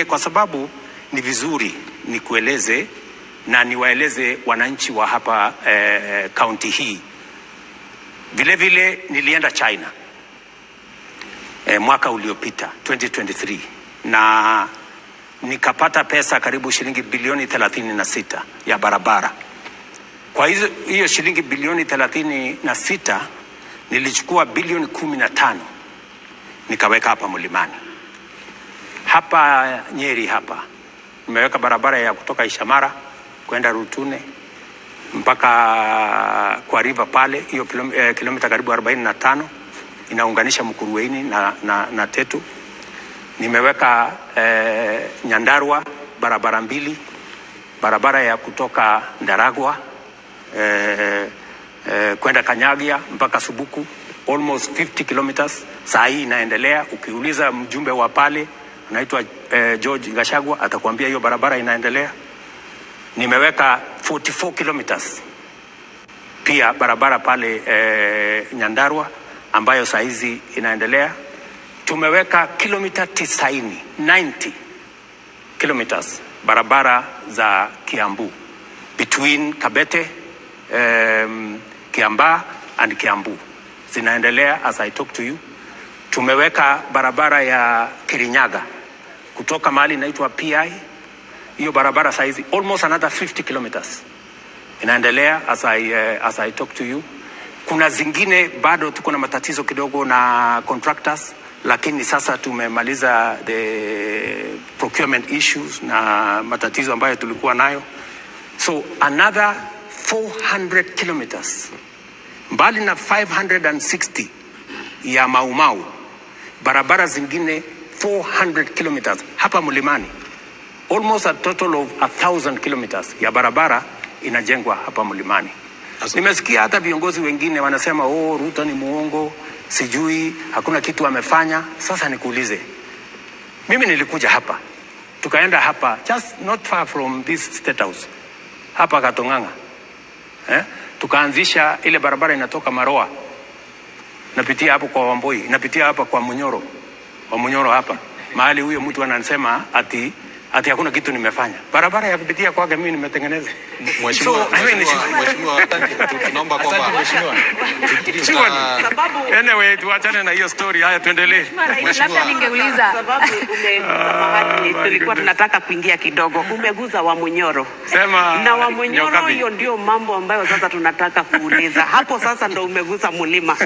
Kwa sababu ni vizuri nikueleze na niwaeleze wananchi wa hapa kaunti hii. Vile vile nilienda China mwaka uliopita 2023 na nikapata pesa karibu shilingi bilioni 36 ya barabara. Kwa hizo hiyo shilingi bilioni 36 nilichukua bilioni 15 nikaweka hapa Mlimani. Hapa Nyeri hapa nimeweka barabara ya kutoka Ishamara kwenda Rutune mpaka kwa river pale, hiyo kilomita karibu 45 inaunganisha Mkurueni na Tetu. Nimeweka Nyandarua barabara mbili, barabara ya kutoka Ndaragwa kwenda Kanyagia mpaka Subuku almost 50 kilometers. Saa hii inaendelea. Ukiuliza mjumbe wa pale anaitwa George Gachagua atakwambia hiyo barabara inaendelea. Nimeweka 44 kilometers pia barabara pale Nyandarua ambayo saa hizi inaendelea. Tumeweka kilomita 90, 90 kilometers barabara za Kiambu between Kabete, Kiambaa and Kiambu zinaendelea as I talk to you. Tumeweka barabara ya Kirinyaga kutoka mahali inaitwa PI, hiyo barabara saizi almost another 50 kilometers inaendelea as I talk to you. Kuna zingine bado tuko na matatizo kidogo na contractors, lakini sasa tumemaliza the procurement issues na matatizo ambayo tulikuwa nayo, so another 400 kilometers mbali na 560 ya Maumau, barabara zingine 400 kilometers hapa mlimani, almost a total of 1,000 kilometers ya barabara inajengwa hapa mlimani. Nimesikia hata viongozi wengine wanasema, "Oh, Ruto ni muongo, sijui hakuna kitu amefanya." Sasa nikuulize, mimi nilikuja hapa, tukaenda hapa just not far from this State House hapa Katong'ang'a, eh? Tukaanzisha ile barabara inatoka Maroa napitia hapo kwa Wamboi, napitia hapa kwa Munyoro, wa Munyoro hapa mahali huyo mtu anasema ati hakuna kitu nimefanya. Barabara ya kupitia kwake mimi nimetengeneza. Mheshimiwa, So, I mean, Mheshimiwa, tunaomba kwamba Asante, mheshimiwa. tuta- Anyway, tuachane na hiyo story. Haya, tuendelee. Rais, labda ningeuliza. Sababu umegusa mahali My tulikuwa goodness. Tunataka kuingia kidogo. Umeguza Wamunyoro Sema, na Wamunyoro, Nyokabi. Hiyo ndio mambo ambayo sasa tunataka kuuliza hapo. Sasa ndo umegusa mlima.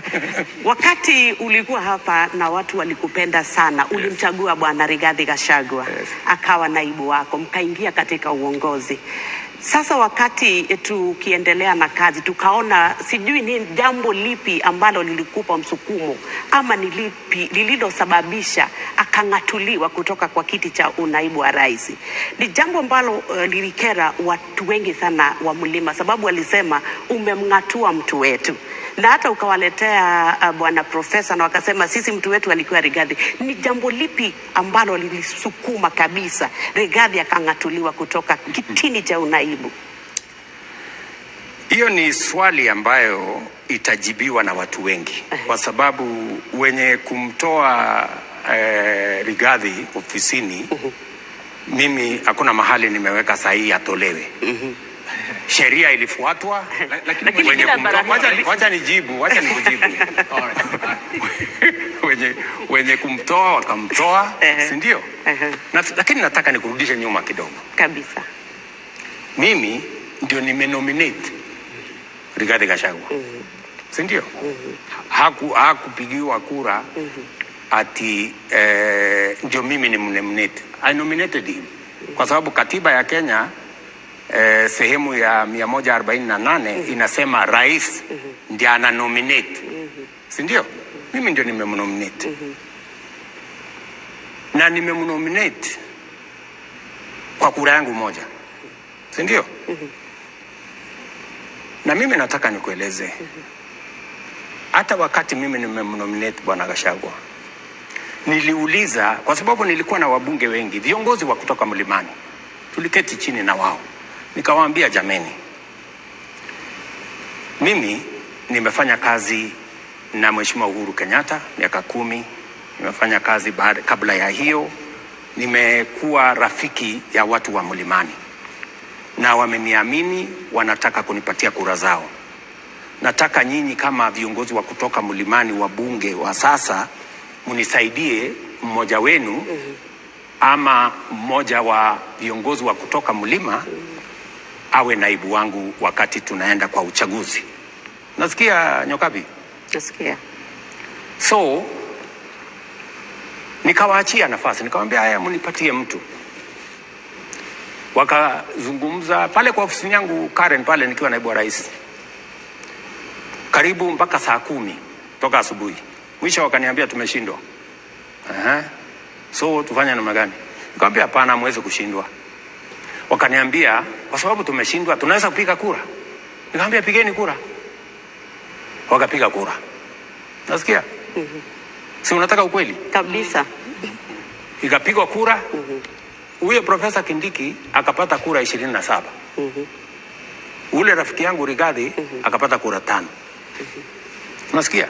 Wakati ulikuwa hapa na watu walikupenda sana, ulimchagua Bwana Rigathi Gachagua akawa naibu wako, mkaingia katika uongozi. Sasa wakati tukiendelea na kazi, tukaona sijui ni jambo lipi ambalo lilikupa msukumo ama ni lipi lililosababisha akang'atuliwa kutoka kwa kiti cha unaibu wa rais. Ni jambo ambalo lilikera watu wengi sana wa mlima, sababu walisema umemng'atua mtu wetu, na hata ukawaletea bwana profesa na wakasema sisi mtu wetu alikuwa Rigathi. Ni jambo lipi ambalo lilisukuma kabisa Rigathi akang'atuliwa kutoka kitini cha unaibu? Hiyo ni swali ambayo itajibiwa na watu wengi, kwa sababu wenye kumtoa Rigathi ofisini, mimi hakuna mahali nimeweka sahihi atolewe. Sheria ilifuatwa. Lakini Wenye bila kumtoa, barabara. wacha nijibu, wacha nikujibu. Wenye kumtoa wakamtoa, si ndio? Ehe. Lakini nataka nikurudishe nyuma kidogo. Kabisa. Mimi ndio nimenominate Rigathi Gachagua, si ndio? Hakupigiwa kura ati ndio mimi ni mnominate. I nominated him kwa sababu katiba ya Kenya sehemu ya 148 inasema rais ndiye ana nominate, si ndio? Mimi ndio nimemnominate na nimemnominate kwa kura yangu moja, si ndio? Na mimi nataka nikueleze, hata wakati mimi nimemnominate bwana Gachagua, niliuliza kwa sababu nilikuwa na wabunge wengi, viongozi wa kutoka mlimani, tuliketi chini na wao, nikawaambia, "Jameni, mimi nimefanya kazi na Mheshimiwa Uhuru Kenyatta miaka 10, nimefanya kazi baada, kabla ya hiyo Nimekuwa rafiki ya watu wa Mlimani na wameniamini, wanataka kunipatia kura zao. Nataka nyinyi kama viongozi wa kutoka Mlimani, wa bunge wa sasa, mnisaidie mmoja wenu ama mmoja wa viongozi wa kutoka mlima awe naibu wangu wakati tunaenda kwa uchaguzi. Nasikia Nyokabi? Nasikia. So nikawaachia nafasi, nikamwambia haya, mnipatie mtu. Wakazungumza pale kwa ofisi yangu Karen pale nikiwa naibu wa rais, karibu mpaka saa 10 toka asubuhi. Mwisho wakaniambia tumeshindwa. Aha. So tufanye namna gani? Nikamwambia hapana, hamwezi kushindwa. Wakaniambia kwa sababu tumeshindwa tunaweza kupiga kura. Nikamwambia pigeni kura. Wakapiga kura. Nasikia? Si unataka ukweli? Kabisa. Ikapigwa kura. Huyo Profesa Kindiki akapata kura 27. Ule rafiki yangu Rigathi akapata kura 5. Unasikia?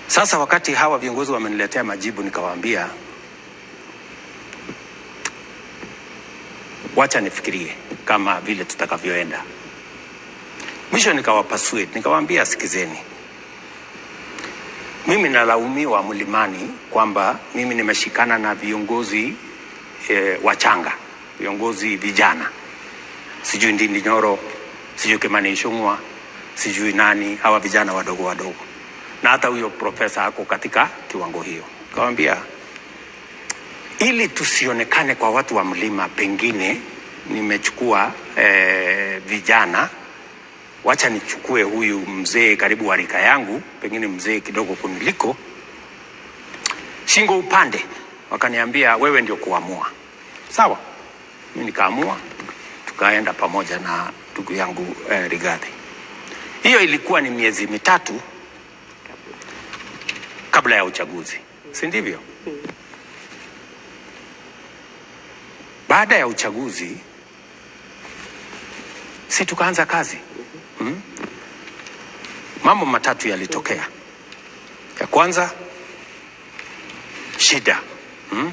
Sasa wakati hawa viongozi wameniletea majibu, nikawaambia wacha nifikirie kama vile tutakavyoenda. Mwisho nikawapasuate, nikawaambia sikizeni, mimi nalaumiwa Mlimani kwamba mimi nimeshikana na viongozi wachanga, viongozi vijana, sijui Ndindi Nyoro, sijui Kimani Ichung'wa, sijui nani, hawa vijana wadogo wadogo, na hata huyo profesa ako katika kiwango hiyo. Nikamwambia ili tusionekane kwa watu wa mlima, pengine nimechukua vijana, wacha nichukue huyu mzee karibu wa rika yangu, pengine mzee kidogo kuniliko, shingo upande. Wakaniambia wewe ndio kuamua. Sawa, mimi nikaamua, tukaenda pamoja na ndugu yangu Rigathi. Hiyo ilikuwa ni miezi 3 kabla ya uchaguzi, si ndivyo? Baada ya uchaguzi si tukaanza kazi. Mambo matatu yalitokea. Ya kwanza, shida,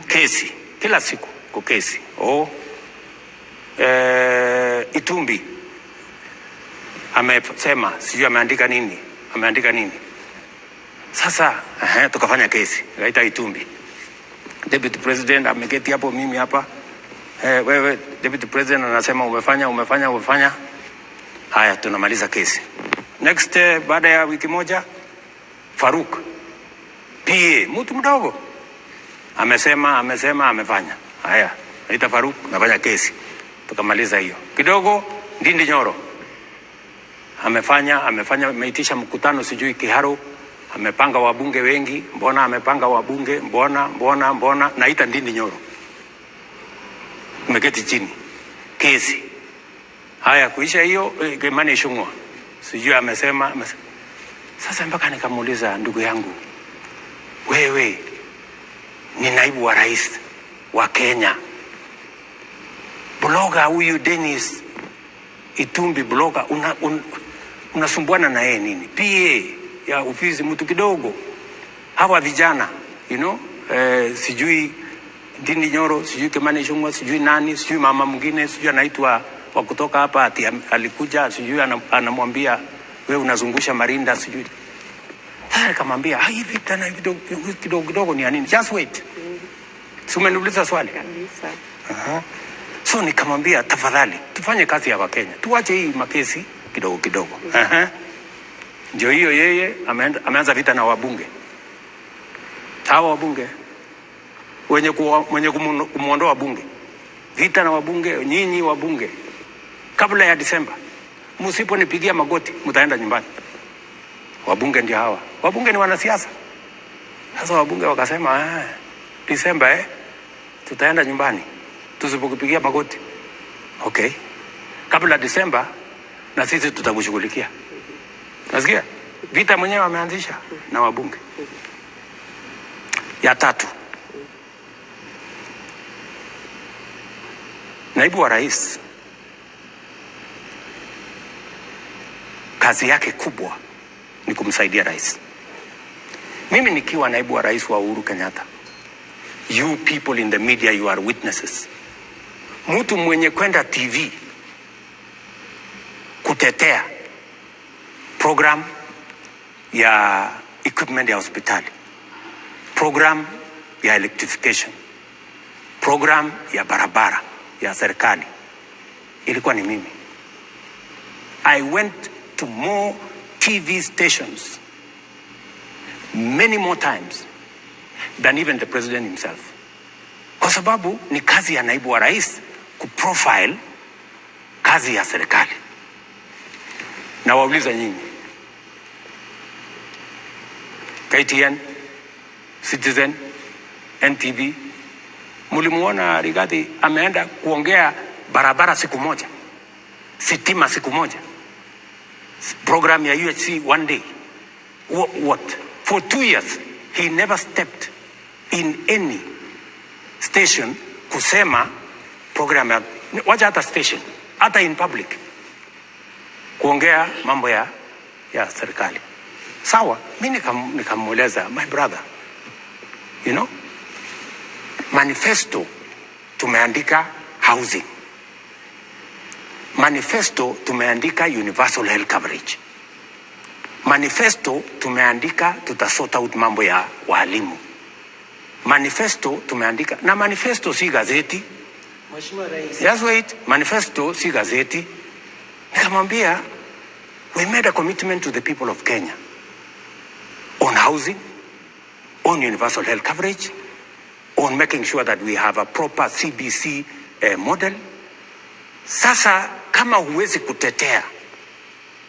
kesi kila siku kwa kesi. Itumbi amesema sijui ameandika nini, ameandika nini. Sasa tukafanya kesi, kaita Itumbi. Deputy President ameketi hapo, mimi hapa. Wewe Deputy President anasema umefanya, umefanya, umefanya. Haya, tunamaliza kesi. Next, baada ya wiki moja, Faruk PA, mtu mdogo, amesema, amesema, amefanya. Haya, naita Faruk, nafanya kesi. Tukamaliza hiyo. Kidogo Ndindi Nyoro amefanya, amefanya, ameitisha mkutano sijui Kiharu, amepanga wabunge wengi, mbona amepanga wabunge, mbona, mbona, mbona, naita Ndindi Nyoro. Umeketi chini. Kesi. Haya, kuisha hiyo, Kimani Ichung'wa sijui amesema, amesema. Sasa mpaka nikamuuliza ndugu yangu, wewe ni naibu wa rais wa Kenya, blogger huyu Dennis Itumbi blogger, unasumbuana na yeye nini? PA ya ofisi mtu kidogo, hawa vijana sijui Ndindi Nyoro, sijui Kimani Ichung'wa, sijui nani, sijui mama mwingine, sijui anaitwa wa kutoka hapa ati alikuja, sijui anamwambia wewe unazungusha marinda sijui. Sasa nikamwambia, hivi tena hivi kidogo kidogo ni ya nini? Just wait. Si umeniuliza swali? Kabisa. So nikamwambia tafadhali tufanye kazi ya Wakenya, tuache hii makesi kidogo kidogo. Ndio hiyo yeye ameanza vita na wabunge. Hawa wabunge wenye kumuondoa bunge. Vita na wabunge, nyinyi wabunge, kabla ya Disemba msiponipigia magoti mtaenda nyumbani. Wabunge ndio hawa. Wabunge ni wanasiasa. Sasa wabunge wakasema, Disemba tutaenda nyumbani tusipokupigia magoti. Okay. Kabla Disemba na sisi tutakushughulikia. Nasikia? Vita mwenyewe wameanzisha na wabunge. Ya tatu, naibu wa rais kazi yake kubwa ni kumsaidia rais. Mimi nikiwa naibu wa rais wa Uhuru Kenyatta, You people in the media, you are witnesses. Mtu mwenye kwenda TV kutetea program ya equipment ya hospitali, program ya electrification, program ya barabara ya serikali ilikuwa ni mimi. I went to more TV stations many more times than even the president himself, kwa sababu ni kazi ya naibu wa rais kuprofile kazi ya serikali. Na wauliza nyinyi, KTN, Citizen, NTV, mulimuona Rigathi ameenda kuongea barabara siku moja, sitima siku moja, program ya UHC one day? What? For 2 years he never stepped in any station kusema program ya, wacha hata station, hata in public kuongea mambo ya serikali. Sawa, mi nikamweleza, my brother, manifesto tumeandika housing, manifesto tumeandika universal health coverage, manifesto tumeandika tutasort out mambo ya walimu, manifesto tumeandika, na manifesto si gazeti. Mheshimiwa Rais. Just wait, manifesto si gazeti. Nikamwambia we made a commitment to the people of Kenya on housing, on universal health coverage, on making sure that we have a proper CBC model. Sasa kama huwezi kutetea,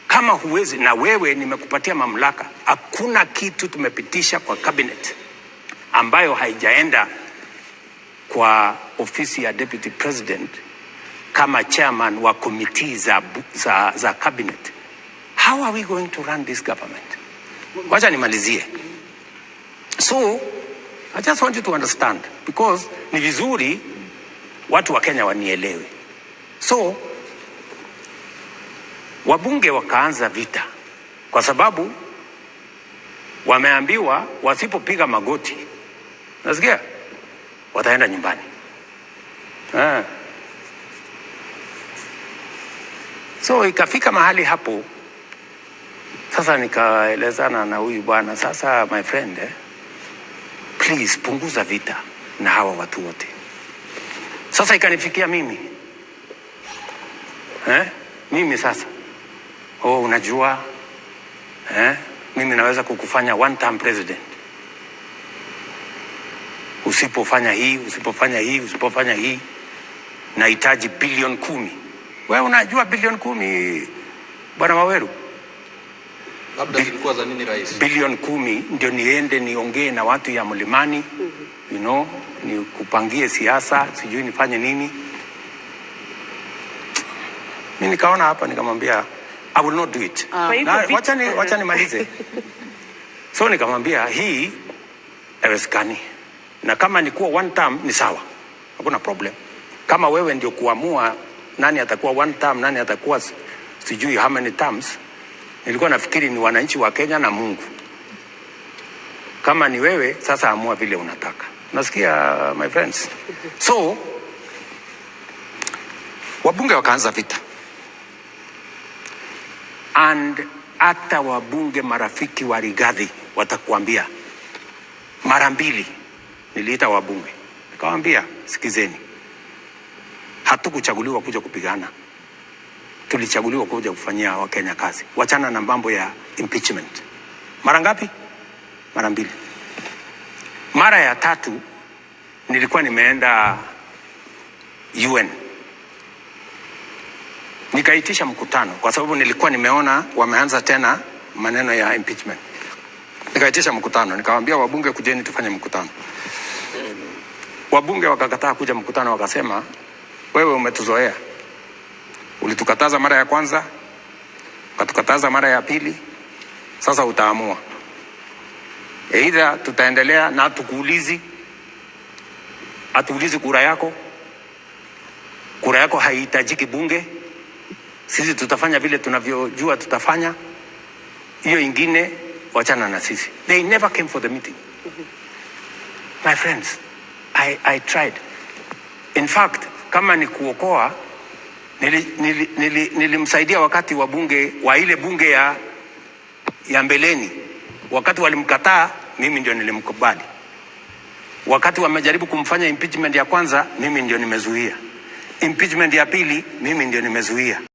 kama huwezi, na wewe nimekupatia mamlaka, hakuna kitu tumepitisha kwa cabinet ambayo haijaenda kwa ofisi ya deputy president kama chairman wa committee za cabinet. How are we going to run this government? Wacha nimalizie. So I just want you to understand, because ni vizuri watu wa Kenya wanielewe. So wabunge wakaanza vita kwa sababu wameambiwa wasipopiga magoti, nasikia wataenda nyumbani. Ah. So ikafika mahali hapo sasa nikaelezana na huyu bwana, sasa my friend, please punguza vita na hawa watu wote. Sasa ikanifikia mimi, mimi sasa, oh, unajua, mimi naweza kukufanya one term president usipofanya hii, usipofanya hii, usipofanya hii. Nahitaji bilioni 10. Wewe unajua bilioni 10, bwana Waweru? Labda zilikuwa za nini, Rais? Bilioni 10 ndio niende niongee na watu ya mlimani, nikupangie siasa, sijui nifanye nini. Mimi nikaona hapa nikamwambia I will not do it. Kwa hivyo Na, wacha nimalize. So nikamwambia hii haiwezekani. Na kama ni kuwa one term ni sawa, hakuna problem. Kama wewe ndio kuamua nani atakuwa one term, nani atakuwa sijui how many terms, nilikuwa nafikiri ni wananchi wa Kenya na Mungu. Kama ni wewe sasa amua vile unataka. Unasikia, my friends? So wabunge wakaanza vita. And hata wabunge marafiki wa Rigathi watakuambia, mara mbili niliita wabunge nikawaambia, sikizeni, hatukuchaguliwa kuja kupigana, tulichaguliwa kuja kufanyia Wakenya kazi. Wachana na mambo ya impeachment. Mara ngapi? Mara mbili. Mara ya tatu nilikuwa nimeenda UN, nikaitisha mkutano kwa sababu nilikuwa nimeona wameanza tena maneno ya impeachment. Nikaitisha mkutano, nikawaambia wabunge, kujeni tufanye mkutano. Wabunge wakakataa kuja mkutano, wakasema wewe umetuzoea, ulitukataza mara ya kwanza, ukatukataza mara ya pili, sasa utaamua. Either tutaendelea na hatukuulizi, hatuulizi kura yako, kura yako haihitajiki bunge, sisi tutafanya vile tunavyojua tutafanya, hiyo ingine wachana na sisi. They never came for the meeting. My friends, I tried. In fact, kama ni kuokoa, nilimsaidia wakati wa bunge wa ile bunge ya mbeleni. Wakati walimkataa, mimi ndio nilimkubali. Wakati wamejaribu kumfanya impeachment ya kwanza, mimi ndio nimezuia. Impeachment ya pili, mimi ndio nimezuia.